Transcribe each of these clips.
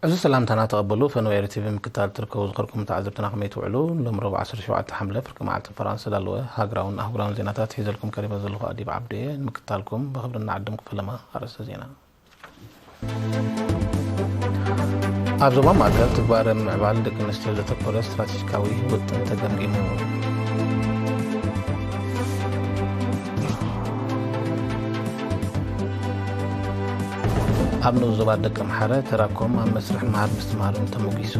እዚ ሰላምታና ተቐበሉ። ፈነወ ኤሪ ቲቪ ምክታል ትርከቡ ዝኸርኩም ተዓዘብትና ከመይ ትውዕሉ? ሎም ረቡዕ ዓሰርተ ሸውዓተ ሓምለ ፍርቂ መዓልቲ ፈራንስ ዳለወ ሃገራውን ኣህጉራውን ዜናታት ሒዘልኩም ቀሪበ ዘለኹ ኣዲብ ዓብዱ እየ። ንምክታልኩም ብኽብሪ እናዓደምኩ ፈለማ ኣርእስተ ዜና። ኣብ ዞባ ማእከል ትግባረ ምዕባል ደቂ ኣንስትዮ ዘተኮረ ስትራቴጂካዊ ውጥን ተገምጊሙ። ኣብ ንኡስ ዞባ ደቀምሓረ ተራኮም ኣብ መስርሕ ምሃር ምስትምሃርን ተሞጊሱ።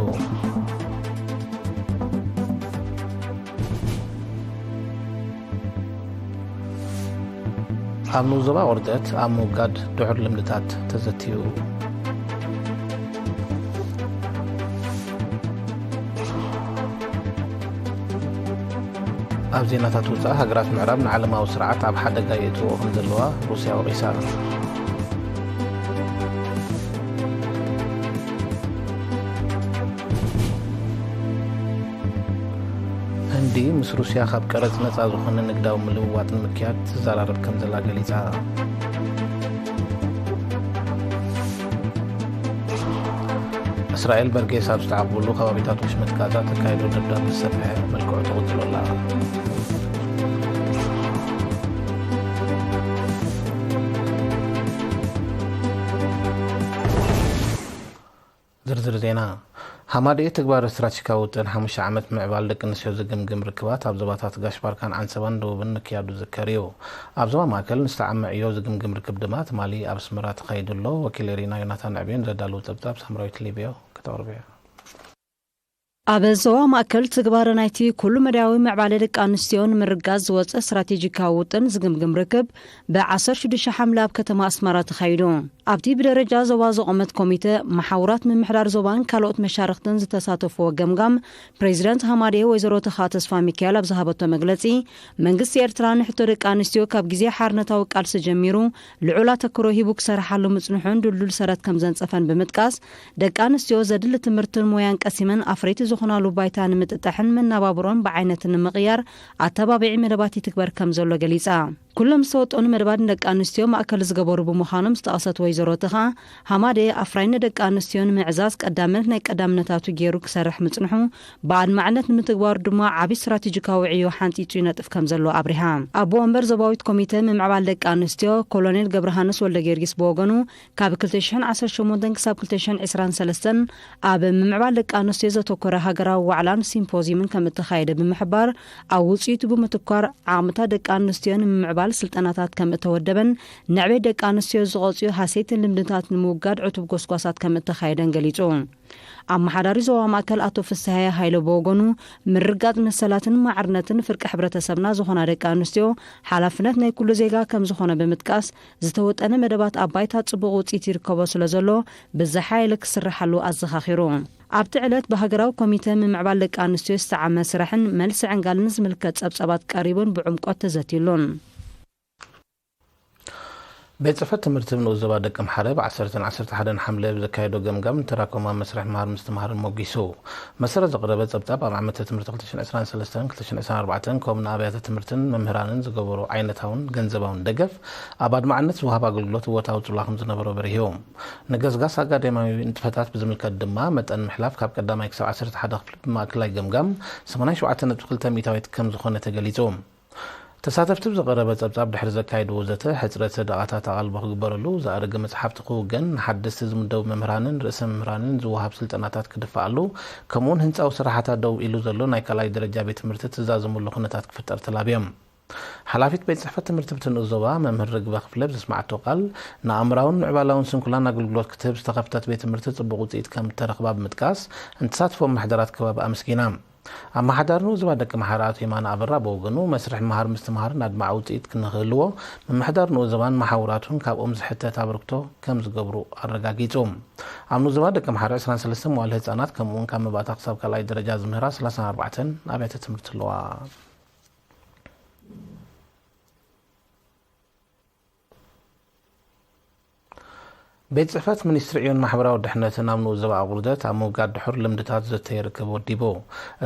ኣብ ንኡስ ዞባ ቁርደት ኣብ ምውጋድ ድሑር ልምድታት ተዘትዩ። ኣብ ዜናታት ውጻእ፣ ሃገራት ምዕራብ ንዓለማዊ ስርዓት ኣብ ሓደጋ የእትዎ ከም ዘለዋ ሩስያ ወቒሳ። ህንዲ ምስ ሩስያ ካብ ቀረጽ ነጻ ዝኾነ ንግዳዊ ምልውዋጥ ንምክያድ ትዘራረብ ከም ዘላ ገሊጻ። እስራኤል በርጌሳ ኣብ ዝተዓቕብሉ ከባቢታት ወሽመጥ ጋዛ ተካይዶ ደብዳብ ብዝሰፍሐ መልክዑ ትቕጽሎ ኣላ። ዝርዝር ዜና። ሃማደኤ ትግባረ ስትራቴጂካዊ ውጥን ሓሙሽተ ዓመት ምዕባል ደቂ ኣንስትዮ ዝግምግም ርክባት ኣብ ዞባታት ጋሽ ባርካን ዓንሰባን ደቡብን ምክያዱ ዝከር እዩ። ኣብ ዞባ ማእከል ንዝተዓመ ዕዮ ዝግምግም ርክብ ድማ ትማሊ ኣብ ኣስመራ ተኻይዱ ኣሎ። ወኪል ኤሪና ዮናታን ዕብዮን ዘዳለዉ ጸብጻብ ሳምራዊት ሊብዮ ከተቕርብ እያ። ኣብ ዞባ ማእከል ትግባረ ናይቲ ኩሉ መዳያዊ ምዕባለ ደቂ ኣንስትዮ ንምርጋጽ ዝወጸ ስትራቴጂካዊ ውጥን ዝግምግም ርክብ ብ ዓሰርተ ሽዱሽተ ሓምለ ኣብ ከተማ ኣስመራ ተኻይዱ። ኣብቲ ብደረጃ ዞባ ዝቖመት ኮሚተ መሓውራት ምምሕዳር ዞባን ካልኦት መሻርኽትን ዝተሳተፍዎ ገምጋም፣ ፕሬዚዳንት ሃማደኤ ወይዘሮ ተኻ ተስፋ ሚካኤል ኣብ ዝሃበቶ መግለጺ፣ መንግስቲ ኤርትራ ንሕቶ ደቂ ኣንስትዮ ካብ ግዜ ሓርነታዊ ቃልሲ ጀሚሩ ልዑል ኣተክሮ ሂቡ ክሰርሓሉ ምጽንሑን ድልዱል ሰረት ከም ዘንጸፈን ብምጥቃስ፣ ደቂ ኣንስትዮ ዘድሊ ትምህርትን ሞያን ቀሲመን ኣፍረይቲ ዝኾናሉ ባይታ ንምጥጣሕን መናባብሮን ብዓይነትን ንምቕያር ኣተባቢዒ መደባት ይትግበር ከም ዘሎ ገሊጻ። ኩሎም ዝተወጠኑ መደባት ንደቂ ኣንስትዮ ማእከል ዝገበሩ ብምዃኖም ዝጠቐሰት ወይዘሮ ተኻ፣ ሃማደኤ ኣፍራይነት ደቂ ኣንስትዮ ንምዕዛዝ ቀዳምነት ናይ ቀዳምነታቱ ገይሩ ክሰርሕ ምጽንሑ፣ ብኣድማዕነት ንምትግባሩ ድማ ዓቢ ስትራቴጂካዊ ዕዮ ሓንጺጹ ይነጥፍ ከም ዘሎ ኣብሪሃ። ኣቦ ወንበር ዞባዊት ኮሚተ ምምዕባል ደቂ ኣንስትዮ ኮሎኔል ገብረሃንስ ወልደጊዮርጊስ ብወገኑ፣ ካብ ክልተ ሽሕን ዓሰርተ ሸሞንተን ክሳብ ክልተ ሽሕን ዕስራን ሰለስተን ኣብ ምምዕባል ደቂ ኣንስትዮ ዘተኮረ ሃገራዊ ዋዕላን ሲምፖዝዩምን ከም እተኻየደ ብምሕባር፣ ኣብ ውጽኢቱ ብምትኳር ዓቕምታት ደቂ ኣንስትዮ ንምምዕባል ስልጠናታት ከም እተወደበን ንዕቤት ደቂ ኣንስትዮ ዝቐጽዩ ሃሰይትን ልምድታት ንምውጋድ ዕቱብ ጎስጓሳት ከም እተኻየደን ገሊጹ። ኣመሓዳሪ ዞባ ማእከል ኣቶ ፍስሃየ ሃይለ ብወገኑ፣ ምርግጋጽ መሰላትን ማዕርነትን ፍርቂ ሕብረተሰብና ዝኾና ደቂ ኣንስትዮ ሓላፍነት ናይ ኩሉ ዜጋ ከም ዝኾነ ብምጥቃስ፣ ዝተወጠነ መደባት ኣብ ባይታ ጽቡቕ ውጽኢት ይርከቦ ስለ ዘሎ፣ ብዝሓየለ ክስርሓሉ ኣዘኻኺሩ። ኣብቲ ዕለት ብሃገራዊ ኮሚተ ምምዕባል ደቂ ኣንስትዮ ዝተዓመ ስራሕን መልሲ ዕንጋልን ዝምልከት ጸብጻባት ቀሪቡን ብዕምቆት ተዘትዩሉን። ቤት ጽሕፈት ትምህርቲ ንኡስ ዞባ ደቂ ኣምሓረ ብ ዓሰርተን ዓሰርተ ሓደን ሓምለ ብዘካየዶ ገምጋም ንተራኮማ መስርሕ ምሃር ምስትምሃርን ሞጊሱ። መሰረት ዘቕረበ ጸብጻብ ኣብ ዓመተ ትምህርቲ ክልተ ሽሕን ዕስራን ሰለስተን ክልተ ሽሕን ዕስራን ኣርባዕተን ከምኡ ንኣብያተ ትምህርትን መምህራንን ዝገበሮ ዓይነታውን ገንዘባውን ደገፍ ኣብ ኣድማዕነት ዝወሃብ ኣገልግሎት እወታዊ ጽልዋ ከም ዝነበሮ በሪሁ። ንገስጋስ ኣካዳሚያዊ ንጥፈታት ብዝምልከት ድማ መጠን ምሕላፍ ካብ ቀዳማይ ክሳብ ዓሰርተ ሓደ ክፍሊ ብማእከላይ ገምጋም ሰማንያ ሸውዓተ ነጥቢ ክልተ ሚእታዊት ከም ዝኾነ ተገሊጹ። ተሳተፍቲ ብዝቐረበ ጸብጻብ ድሕሪ ዘካየድዎ ዘተ፣ ሕጽረት ሰደቓታት ኣቓልቦ ክግበረሉ፣ ዝኣረገ መጽሓፍቲ ክውገን፣ ንሓደስቲ ዝምደቡ መምህራንን ርእሰ መምህራንን ዝወሃብ ስልጠናታት ክድፋኣሉ፣ ከምኡውን ህንጻዊ ስራሓታ ደው ኢሉ ዘሎ ናይ ካልኣይ ደረጃ ቤት ትምህርቲ ትዛዘመሉ ኩነታት ክፍጠር ተላብዮም። ሓላፊት ቤት ጽሕፈት ትምህርቲ ብቲ ንኡስ ዞባ መምህር ርግበ ክፍለ ብዘስማዓቶ ቃል፣ ንኣእምራውን ምዕባላውን ስንኩላን ኣገልግሎት ክትህብ ዝተኸፍተት ቤት ትምህርቲ ጽቡቕ ውጽኢት ከም እተረኽባ ብምጥቃስ፣ ንተሳትፎ ኣመሓዳራት ከባቢ ኣመስጊና። ኣመሓዳሪ ንኡስ ዞባ ደቂ ኣምሓራ ኣቶ የማነ ኣበራ ብወገኑ፣ መስርሕ ምሃር ምስትምሃርን ኣድማዒ ውጽኢት ንክህልዎ፣ ምምሕዳር ንኡስ ዞባን መሓውራቱን ካብኦም ዝሕተት ኣበርክቶ ከም ዝገብሩ ኣረጋጊጹ። ኣብ ንኡስ ዞባ ደቂ ኣምሓራ ዕስራን ሰለስተን መዋእለ ህጻናት፣ ከምኡውን ካብ መባእታ ክሳብ ካልኣይ ደረጃ ዝምህራ ሰላሳን ኣርባዕተን ኣብያተ ትምህርቲ ኣለዋ። ቤት ጽሕፈት ሚኒስትሪ ዕዮን ማሕበራዊ ድሕነትን ኣብ ንኡስ ዞባ ኣቑርደት ኣብ ምውጋድ ድሑር ልምድታት ዘተ ይርከብ ወዲቡ።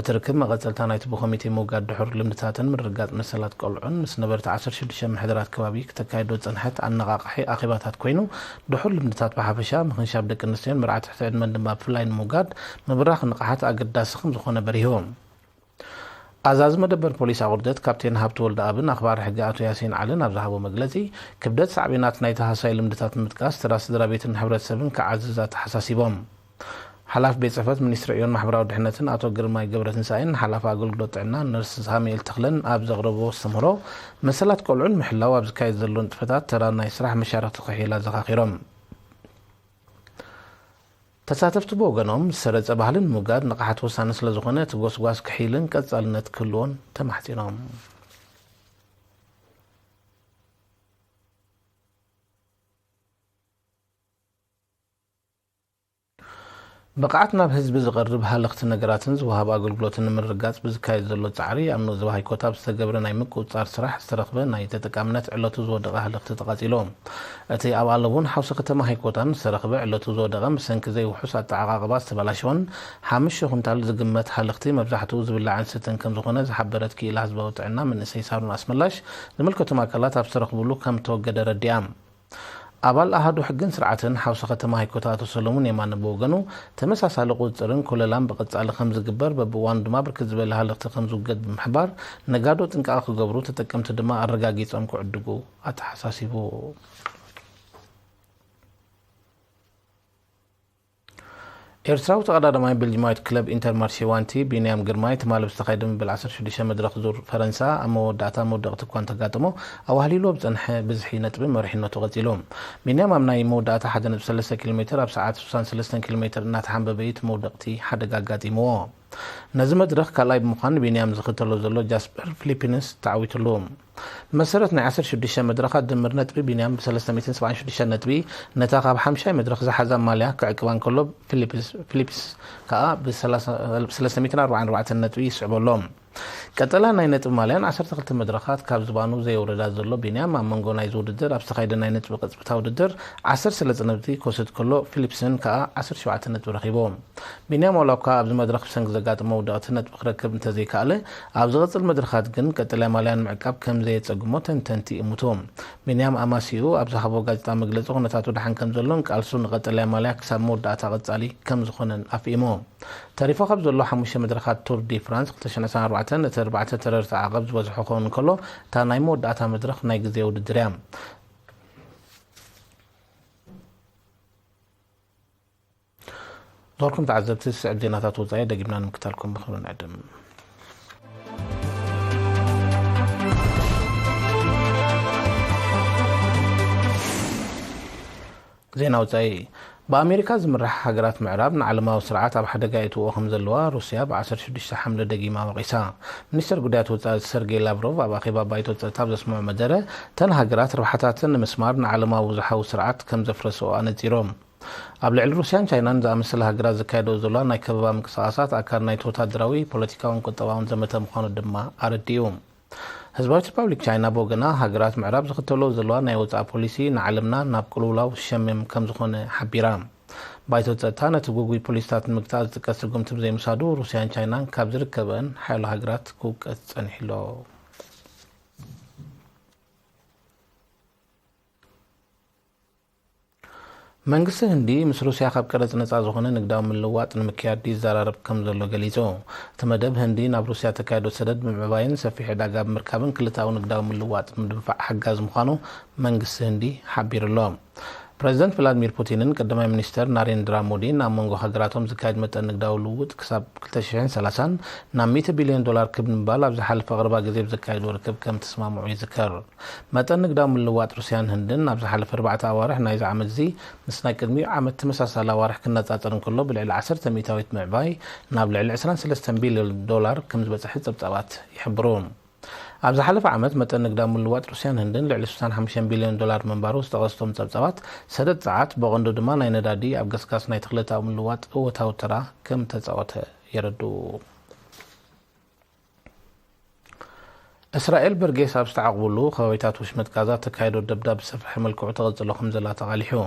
እቲ ርክብ መቐጸልታ ናይቲ ብኮሚቴ ምውጋድ ድሑር ልምድታትን ምርግጋጽ መሰላት ቆልዑን ምስ ነበርቲ ዓሰርተ ሽዱሽተ ምሕደራት ከባቢ ክተካይዶ ዝጸንሐት ኣነቓቓሒ ኣኼባታት ኮይኑ፣ ድሑር ልምድታት ብሓፈሻ፣ ምኽንሻብ ደቂ ኣንስትዮን መርዓት ትሕቲ ዕድመን ድማ ብፍላይ ንምውጋድ ምብራኽ ንቕሓት ኣገዳሲ ከም ዝኾነ በሪሁ። ኣዛዚ መደበር ፖሊስ ኣቑርደት ካፕቴን ሃብተወልደኣብን ኣኽባሪ ሕጊ ኣቶ ያሲን ዓልን ኣብ ዝሃቦ መግለጺ፣ ክብደት ሳዕቤናት ናይቲ ሃሳይ ልምድታት ንምጥቃስ፣ ተራ ስድራ ቤትን ሕብረተሰብን ክዓዝዝ ኣተሓሳሲቦም። ሓላፊ ቤት ጽሕፈት ሚኒስትሪ ዕዮን ማሕበራዊ ድሕነትን ኣቶ ግርማይ ገብረትንሳኤን ሓላፊ ኣገልግሎት ጥዕና ነርስ ሳሙኤል ተኽለን ኣብ ዘቕረብዎ ኣስተምህሮ፣ መሰላት ቆልዑን ምሕላው ኣብ ዝካየድ ዘሎ ንጥፈታት ተራ ናይ ስራሕ መሻርኽቲ ክሕይል ኣዘኻኺሮም። ተሳተፍቲ ብወገኖም፣ ዝሰረጸ ባህሊ ንምውጋድ ንቕሓት ወሳኒ ስለ ዝኾነ፣ እቲ ጎስጓስ ክሕይልን ቀጻልነት ክህልዎን ተማሕጺኖም። ብቕዓት ናብ ህዝቢ ዝቐርብ ሃለኽቲ ነገራትን ዝወሃብ ኣገልግሎትን ንምርግጋጽ ብዝካየድ ዘሎ ጻዕሪ፣ ኣብ ንኡስ ዞባ ሃይኮታ ኣብ ዝተገብረ ናይ ምቁጽጻር ስራሕ ዝተረኽበ ናይ ተጠቃምነት ዕለቱ ዝወደቐ ሃለኽቲ ተቓጺሉ። እቲ ኣብ ኣለቡን ሓውሲ ከተማ ሃይኮታን ዝተረኽበ ዕለቱ ዝወደቐ፣ ብሰንኪ ዘይውሑስ ኣጠዓቓቕባ ዝተበላሸወን ሓሙሽተ ኩንታል ዝግመት ሃለኽቲ፣ መብዛሕትኡ ዝብላዕን ዝስተን ከም ዝኾነ ዝሓበረት ክኢላ ህዝባዊ ጥዕና መንእሰይ ሳሮን ኣስመላሽ፣ ዝምልከቶም ኣካላት ኣብ ዝተረኽብሉ ከም ተወገደ ረዲኣ። ኣባል ኣሃዱ ሕግን ስርዓትን ሓውሲ ከተማ ሃይኮታ ኣቶ ሰሎሙን የማነ ብወገኑ፣ ተመሳሳሊ ቁጽጽርን ኮለላን ብቐጻሊ ከም ዝግበር፣ በብእዋኑ ድማ ብርክት ዝበለ ሃለኽቲ ከም ዝውገድ ብምሕባር፣ ነጋዶ ጥንቃቐ ክገብሩ፣ ተጠቀምቲ ድማ ኣረጋጊጾም ክዕድጉ ኣተሓሳሲቡ። ኤርትራዊ ተቐዳዳማይ ቤልጂማዊት ክለብ ኢንተርማርሴ ዋንቲ ቢንያም ግርማይ፣ ትማሊ ብዝተኻየደ መበል ዓሰርተ ሽዱሽተ መድረኽ ዙር ፈረንሳ ኣብ መወዳእታ መውደቕቲ እኳ እንተጋጠሞ፣ ኣዋህሊሉ ኣብ ዝጸንሐ ብዝሒ ነጥቢ መሪሕነቱ ቀጺሉ። ቢንያም ኣብ ናይ መወዳእታ ሓደ ነጥቢ ሰለስተ ኪሎ ሜትር ኣብ ሰዓት ስሳን ሰለስተን ኪሎ ሜትር እናተሓንበበ እዩ እቲ መውደቕቲ ሓደጋ ኣጋጢምዎ። ነዚ መድረኽ ካልኣይ ብምዃን ንቢንያም ዝኽተሎ ዘሎ ጃስፐር ፊሊፕንስ ተዓዊትሉ። ብመሰረት ናይ ዓሰርተ ሽዱሽተ መድረኻት ድምር ነጥቢ፣ ቢንያም ብ ሰለስተ ሚእትን ሰብዓን ሽዱሽተ ነጥቢ ነታ ካብ ሓምሻይ መድረኽ ዝሓዛ ማልያ ክዕቅባ እንከሎ፣ ፊሊፕስ፣ ፊሊፕስ ከኣ ብ ሰለስተ ሚእትን ኣርባዓን ኣርባዕተን ነጥቢ ይስዕቦ ኣሎ። ቀጠላ ናይ ነጥቢ ማልያን ዓሰርተ ክልተ መድረኻት ካብ ዝባኑ ዘየውረዳ ዘሎ ቢንያም፣ ኣብ መንጎ ናይዚ ውድድር ኣብ ዝተኻየደ ናይ ነጥቢ ቅጽብታ ውድድር ዓሰርተ ሰለስተ ነጥቢ ክወስድ ከሎ፣ ፊሊፕስን ከኣ ዓሰርተ ሸውዓተ ነጥቢ ረኺቡ። ቢንያም ዋላ እኳ ኣብዚ መድረኽ ብሰንኪ ዘጋጠሞ ውድቕቲ ነጥቢ ክረክብ እንተዘይከኣለ፣ ኣብ ዝቕጽል መድረኻት ግን ቀጠልያ ማልያ ንምዕቃብ ከም ዘየጸግሞ ተንተንቲ ይእምቱ። ቢንያም ኣማሲኡ ኣብ ዝሃቦ ጋዜጣዊ መግለጺ፣ ኩነታቱ ደሓን ከም ዘሎን ቃልሱ ንቀጠልያ ማልያ ክሳብ መወዳእታ ቀጻሊ ከም ዝኾነን ኣፍኢሙ። ተሪፉ ካብ ዘሎ ሓሙሽተ መድረኻት ቱር ዲ ፍራንስ ክልተ ሽሕን ዕስራን ኣርባዕተን፣ እቲ ኣርባዕተ ተረርቲ ዓቐብ ዝበዝሖ ክኸውን እንከሎ፣ እታ ናይ መወዳእታ መድረኽ ናይ ግዜ ውድድር እያ። ዞርኩም ተዓዘብቲ፣ ዝስዕብ ዜናታት ወጻኢ ደጊምና ንምክታልኩም ብኽብሪ ንዕድም። ዜና ወጻኢ። ብኣሜሪካ ዝምራሕ ሃገራት ምዕራብ ንዓለማዊ ስርዓት ኣብ ሓደጋ የእትዎ ከም ዘለዋ ሩስያ ብ ዓሰርተ ሽዱሽተ ሓምለ ደጊማ ወቒሳ። ሚኒስተር ጉዳያት ወጻኢ ሰርጌይ ላቭሮቭ ኣብ ኣኼባ ባይቶ ጸጥታ ኣብ ዘስምዖ መደረ፣ እተን ሃገራት ረብሓታተን ንምስማር ንዓለማዊ ብዙሓዊ ስርዓት ከም ዘፍረስኦ ኣነጺሮም። ኣብ ልዕሊ ሩስያን ቻይናን ዝኣመሰላ ሃገራት ዝካየዶ ዘሎ ናይ ከበባ ምንቅስቓሳት ኣካል ናይቲ ወታደራዊ፣ ፖለቲካውን ቁጠባውን ዘመተ ምዃኑ ድማ ኣረዲኡ። ህዝባዊት ሪፓብሊክ ቻይና ብወገና፣ ሃገራት ምዕራብ ዝኽተልኦ ዘለዋ ናይ ወጻኢ ፖሊሲ ንዓለምና ናብ ቅልውላው ዝሸምም ከም ዝኾነ ሓቢራ። ባይቶ ጸጥታ ነቲ ግጉይ ፖሊሲታት ንምግታእ ዝጥቀስ ስጉምቲ ብዘይምሳዱ፣ ሩስያን ቻይናን ካብ ዝርከበን ሓያሎ ሃገራት ክውቀስ ጸኒሑ ኣሎ። መንግስቲ ህንዲ ምስ ሩስያ ካብ ቀረጽ ነጻ ዝኾነ ንግዳዊ ምልውዋጥ ንምክያድ ይዘራረብ ከም ዘሎ ገሊጹ። እቲ መደብ ህንዲ ናብ ሩስያ ተካይዶ ሰደድ ብምዕባይን ሰፊሕ ዕዳጋ ብምርካብን ክልተኣዊ ንግዳዊ ምልውዋጥ ንምድንፋዕ ሓጋዚ ምዃኑ መንግስቲ ህንዲ ሓቢሩ ኣሎ። ፕረዚደንት ቭላድሚር ፑቲንን ቀዳማይ ሚኒስተር ናሬንድራ ሞዲን ኣብ መንጎ ሃገራቶም ዝካየድ መጠን ንግዳዊ ልውውጥ ክሳብ ክልተ ሽሕን ሰላሳን ናብ ሚእቲ ቢልዮን ዶላር ክብ ንምባል ኣብ ዝሓለፈ ቀረባ ግዜ ብዘካየድዎ ርክብ ከም ተስማምዑ ይዝከር። መጠን ንግዳዊ ምልውዋጥ ሩስያን ህንድን ኣብ ዝሓለፈ ኣርባዕተ ኣዋርሕ ናይዚ ዓመት እዚ ምስ ናይ ቅድሚኡ ዓመት ተመሳሳሊ ኣዋርሕ ክነጻጸር እንከሎ ብልዕሊ ዓሰርተ ሚእታዊት ምዕባይ ናብ ልዕሊ ዕስራን ሰለስተን ቢልዮን ዶላር ከም ዝበጽሐ ጸብጻባት ይሕብሩ። ኣብ ዝሓለፈ ዓመት መጠን ንግዳዊ ምልውዋጥ ሩስያን ህንድን ልዕሊ ስሳን ሓሙሽተን ቢልዮን ዶላር ምንባሩ ዝጠቐሱ እቶም ጸብጻባት፣ ሰደድ ጸዓት ብቐንዱ ድማ ናይ ነዳዲ ኣብ ገስጋስ ናይ ተኽለታዊ ምልውዋጥ እወታዊ ተራ ከም ተጻወተ የረድኡ። እስራኤል በርጌስ ኣብ ዝተዓቑብሉ ከባቢታት ውሽመጥ ጋዛ ተካይዶ ደብዳብ ብሰፍሐ መልክዑ ተቐጽሎ ከም ዘላ ተቓሊሑ።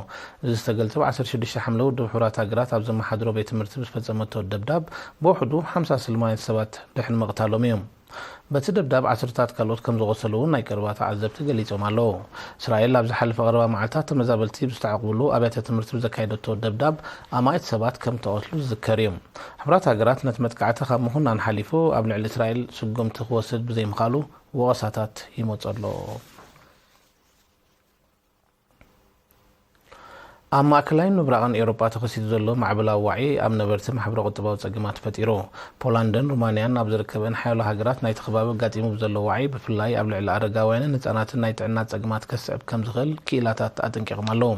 እዚ ዝተገልጸ ብ ዓሰርተ ሽዱሽተ ሓምለ ውድብ ሕቡራት ሃገራት ኣብ ዘመሓድሮ ቤት ትምህርቲ ብዝፈጸመቶ ደብዳብ ብውሕዱ ሓምሳ ሰላማውያን ሰባት ድሕሪ ምቕታሎም እዩ። በቲ ደብዳብ ዓሰርታት ካልኦት ከም ዝቖሰሉ እውን ናይ ቀረባ ተዓዘብቲ ገሊጾም ኣለዉ። እስራኤል ኣብ ዝሓለፈ ቀረባ መዓልታት ተመዛበልቲ ብዝተዓቑብሉ ኣብያተ ትምህርቲ ብዘካየደቶ ደብዳብ ኣማኢት ሰባት ከም ተቐትሉ ዝዝከር እዩ። ሕቡራት ሃገራት ነቲ መጥቃዕቲ ካብ ምኹናን ሓሊፉ ኣብ ልዕሊ እስራኤል ስጉምቲ ክወስድ ብዘይምኽኣሉ ወቐሳታት ይመጾ ኣሎ። ኣብ ማእከላይን ምብራቕን ኤውሮጳ ተኸሲቱ ዘሎ ማዕበላዊ ዋዒ ኣብ ነበርቲ ማሕበረ ቁጠባዊ ጸገማት ፈጢሩ። ፖላንድን ሩማንያን ኣብ ዝርከበን ሓያሎ ሃገራት ናይቲ ከባቢ ኣጋጢሙ ብዘሎ ዋዒ ብፍላይ ኣብ ልዕሊ ኣረጋውያንን ህጻናትን ናይ ጥዕና ጸገማት ከስዕብ ከም ዝኽእል ክኢላታት ኣጠንቂቖም ኣለዉ።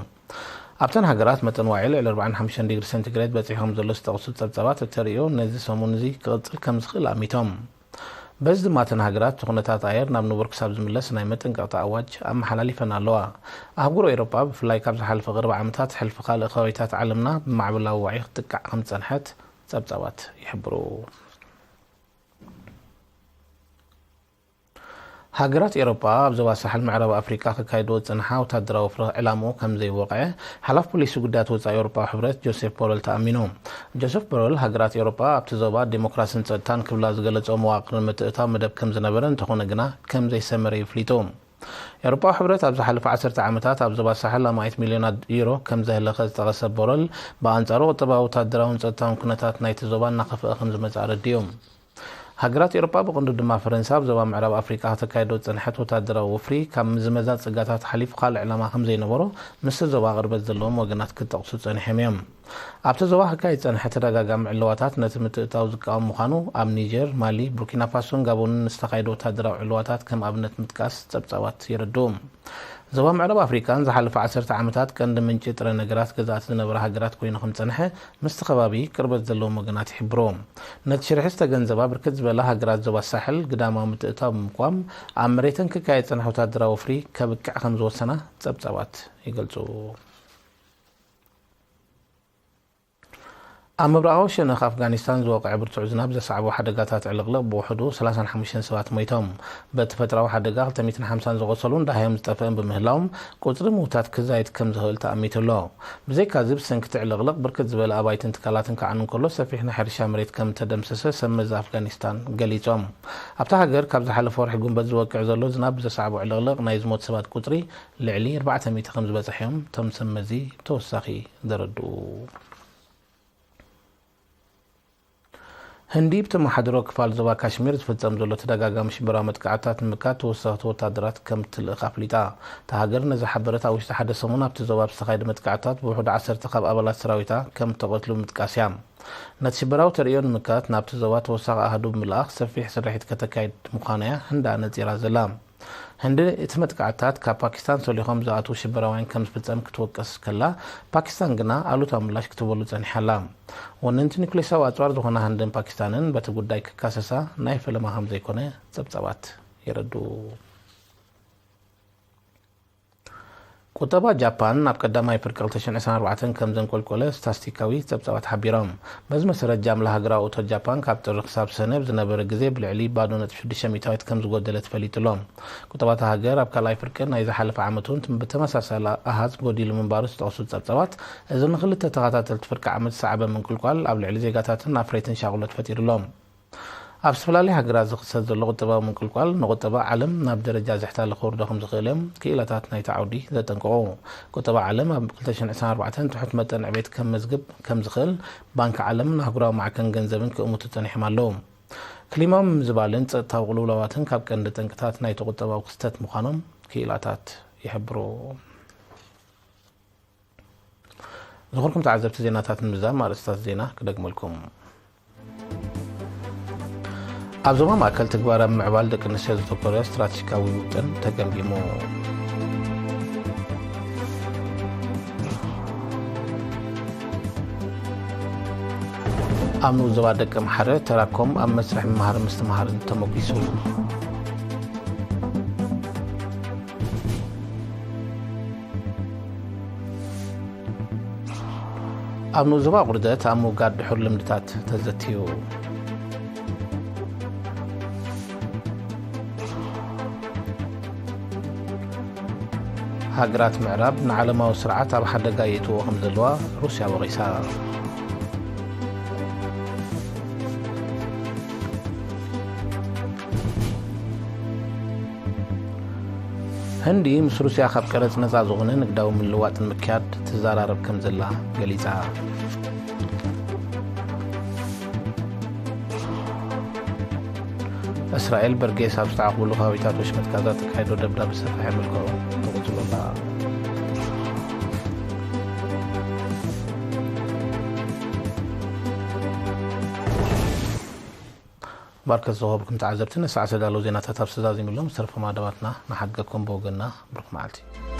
ኣብተን ሃገራት መጠን ዋዒ ልዕሊ ኣርባዓን ሓሙሽተን ዲግሪ ሴንቲግሬድ በጺሑ ከም ዘሎ ዝጠቕሱ ጸብጻባት እቲ ተርእዮ ነዚ ሰሙን እዚ ክቕጽል ከም ዝኽእል ኣሚቶም። በዚ ድማ እተን ሃገራት እቲ ኩነታት ኣየር ናብ ንቡር ክሳብ ዝምለስ ናይ መጠንቀቕታ ኣዋጅ ኣመሓላሊፈን ኣለዋ። ኣህጉር ኤውሮጳ ብፍላይ ካብ ዝሓለፈ ቅርብ ዓመታት ሕልፊ ካልእ ከባቢታት ዓለምና ብማዕበላዊ ዋዒ ክትጥቃዕ ከም ዝጸንሐት ጸብጻባት ይሕብሩ። ሃገራት ኤውሮጳ ኣብ ዞባ ሳሕል ምዕራብ ኣፍሪቃ ከካይድዎ ዝጸንሓ ወታደራዊ ወፍሪ ዕላምኡ ከም ዘይወቕዐ ሓላፊ ፖሊሲ ጉዳያት ወጻኢ ኤውሮጳዊ ሕብረት ጆሴፍ ቦረል ተኣሚኑ። ጆሴፍ ቦረል ሃገራት ኤውሮጳ ኣብቲ ዞባ ዴሞክራስን ጸጥታን ክብላ ዝገለጸኦ መዋቕር ንምትእታው መደብ ከም ዝነበረ እንተኾነ ግና ከም ዘይሰመረ ይፍሊጡ። ኤውሮጳዊ ሕብረት ኣብ ዝሓለፈ ዓሰርተ ዓመታት ኣብ ዞባ ሳሕል ኣማኢት ሚልዮናት ዩሮ ከም ዘህለኸ ዝጠቐሰ ቦረል ብኣንጻሩ ቁጠባዊ ወታደራውን ጸጥታውን ኩነታት ናይቲ ዞባ እናኸፍአ ከም ዝመጽእ ኣረዲኡ። ሃገራት ኤውሮጳ ብቐንዱ ድማ ፈረንሳ ኣብ ዞባ ምዕራብ ኣፍሪቃ ከተካይዶ ዝጸንሐት ወታደራዊ ወፍሪ ካብ ምዝመዛ ጸጋታት ሓሊፉ ካልእ ዕላማ ከም ዘይነበሮ ምስቲ ዞባ ቅርበት ዘለዎም ወገናት ክጠቕሱ ጸኒሖም እዮም። ኣብቲ ዞባ ክካየድ ዝጸንሐ ተደጋጋሚ ዕልዋታት ነቲ ምትእታው ዝቃወም ምዃኑ ኣብ ኒጀር፣ ማሊ፣ ቡርኪና ፋሶን ጋቦንን ዝተኻየዱ ወታደራዊ ዕልዋታት ከም ኣብነት ምጥቃስ ጸብጻባት የረድኡ። ዞባ ምዕራብ ኣፍሪቃ ንዝሓለፈ ዓሰርተ ዓመታት ቀንዲ ምንጪ ጥረ ነገራት ገዛእቲ ዝነበራ ሃገራት ኮይኑ ከም ዝጸንሐ ምስቲ ከባቢ ቅርበት ዘለዎም ወገናት ይሕብሩ። ነቲ ሽርሒ ዝተገንዘባ ብርክት ዝበላ ሃገራት ዞባ ሳሕል ግዳማዊ ምትእታው ብምቋም ኣብ መሬተን ክካየድ ዝጸንሐ ወታደራዊ ወፍሪ ከብቅዕ ከም ዝወሰና ጸብጻባት ይገልጹ። ኣብ ምብራቓዊ ሸነኽ ኣፍጋኒስታን ዝወቕዐ ብርቱዕ ዝናብ ዘስዓቦ ሓደጋታት ዕልቕልቕ ብውሕዱ ሰላሳን ሓሙሽተን ሰባት ሞይቶም። በቲ ፈጥራዊ ሓደጋ ክልተ ሚእትን ሓምሳን ዝቖሰሉን ደሃዮም ዝጠፍአን ብምህላዎም ቁጽሪ ምውታት ክዛይድ ከም ዝኽእል ተኣሚቱ ኣሎ። ብዘይካዚ ብሰንኪ እቲ ዕልቕልቕ ብርክት ዝበለ ኣባይትን ትካላትን ክዓኑ እንከሎ ሰፊሕ ናይ ሕርሻ መሬት ከም እተደምሰሰ ሰብ መዚ ኣፍጋኒስታን ገሊጾም። ኣብታ ሃገር ካብ ዝሓለፈ ወርሒ ጉንበት ዝወቅዕ ዘሎ ዝናብ ብዘስዓቦ ዕልቕልቕ ናይ ዝሞት ሰባት ቁጽሪ ልዕሊ ኣርባዕተ ሚእቲ ከም ዝበጽሐ እዮም እቶም ሰብ መዚ ብተወሳኺ ዘረድኡ። ህንዲ ብተመሓድሮ ክፋል ዞባ ካሽሚር ዝፍጸም ዘሎ ተደጋጋሚ ሽበራዊ መጥቃዕትታት ንምምካት ተወሰኽቲ ወታደራት ከም ትልእኽ ኣፍሊጣ። እታ ሃገር ነዚ ሓበረት ኣብ ውሽጢ ሓደ ሰሙን ኣብቲ ዞባ ብዝተኻየደ መጥቃዕትታት ብውሕዱ ዓሰርተ ካብ ኣባላት ሰራዊታ ከም እተቐትሉ ምጥቃስ እያ። ነቲ ሽበራዊ ተርእዮ ንምምካት ናብቲ ዞባ ተወሳኺ ኣሃዱ ብምልኣኽ ሰፊሕ ስርሒት ከተካይድ ምዃና እያ ህንዲ ኣነጺራ ዘላ። ህንዲ እቲ መጥቃዕትታት ካብ ፓኪስታን ሰሊኾም ዝኣትዉ ሽበራውያን ከም ዝፍጸም ክትወቅስ ከላ፣ ፓኪስታን ግና ኣሉታዊ ምላሽ ክትህበሉ ጸኒሓ ኣላ። ወነንቲ ኒኩሌሳዊ ኣጽዋር ዝኾና ህንድን ፓኪስታንን በቲ ጉዳይ ክካሰሳ ናይ ፈለማ ከም ዘይኮነ ጸብጻባት የረድኡ። ቁጠባ ጃፓን ኣብ ቀዳማይ ፍርቂ ክልተ ሽሕን ዕስራን ኣርባዕተን ከም ዘንቆልቆለ ስታስቲካዊ ጸብጻባት ሓቢሮም። በዚ መሰረት ጃምላ ሃገራዊ እቶት ጃፓን ካብ ጥሪ ክሳብ ሰነ ብዝነበረ ግዜ ብልዕሊ ባዶ ነጥቢ ሽዱሽተ ሚእታዊት ከም ዝጎደለ ተፈሊጡ ኣሎ። ቁጠባ እታ ሃገር ኣብ ካልኣይ ፍርቂ ናይ ዝሓለፈ ዓመት እውን ብተመሳሳሊ ኣሃዝ ጎዲሉ ምንባሩ ዝጠቕሱ ጸብጻባት፣ እዚ ንክልተ ተኸታተልቲ ፍርቂ ዓመት ዝሰዓበ ምንቁልቋል ኣብ ልዕሊ ዜጋታትን ኣፍረይትን ሻቕሎት ፈጢሩ ኣሎ። ኣብ ዝተፈላለዩ ሃገራት ዝኽሰት ዘሎ ቁጠባዊ ምንቁልቋል ንቁጠባ ዓለም ናብ ደረጃ ዝሕታለ ከውርዶ ከም ዝኽእል እዮም ክኢላታት ናይቲ ዓውዲ ዘጠንቅቑ። ቁጠባ ዓለም ኣብ ክልተ ሽሕን ዕስራን ኣርባዕተን ትሑት መጠን ዕቤት ከመዝግብ ከም ዝኽእል ባንኪ ዓለምን ኣህጉራዊ ማዕከን ገንዘብን ክእምቱ ጸኒሖም ኣለዉ። ክሊማዊ ምምዝባልን ጸጥታዊ ቅልውላዋትን ካብ ቀንዲ ጠንቅታት ናይቲ ቁጠባዊ ክስተት ምዃኖም ክኢላታት ይሕብሩ። ዝኸበርኩም ተዓዘብቲ ዜናታት ንምዝዛም ኣርእስታት ዜና ክደግመልኩም። ኣብ ዞባ ማእከል ትግባረ ኣብ ምዕባል ደቂ ኣንስትዮ ዘተኮረ ስትራቴጂካዊ ውጥን ተገምጊሙ። ኣብ ንኡስ ዞባ ደቂ ኣምሓረ ተራኮም ኣብ መስርሕ ምምሃር ምስትምሃርን ተሞጊሱ። ኣብ ንኡስ ዞባ ቁርደት ኣብ ምውጋድ ድሑር ልምድታት ተዘትዩ። ሃገራት ምዕራብ ንዓለማዊ ስርዓት ኣብ ሓደጋ የእትዎ ከም ዘለዋ ሩስያ ወቒሳ። ህንዲ ምስ ሩስያ ካብ ቀረጽ ነጻ ዝኾነ ንግዳዊ ምልዋጥ ንምክያድ ትዘራረብ ከም ዘላ ገሊጻ። እስራኤል በርጌሳ ኣብ ዝተዓቕብሉ ከባቢታት ወሽመጥ ጋዛ ተካይዶ ደብዳብ ዝሰፍሐ ምልክዑ ተቐጽሎ ኣላ። ባርከት ዝኸብርኩም ተዓዘብቲ፣ ንሰዓት ዘዳለዉ ዜናታት ኣብ ዝተዛዚሙሎም ዝተረፈ መደባትና ንሓድገኩም። ብወገንና ብሩኽ መዓልቲ።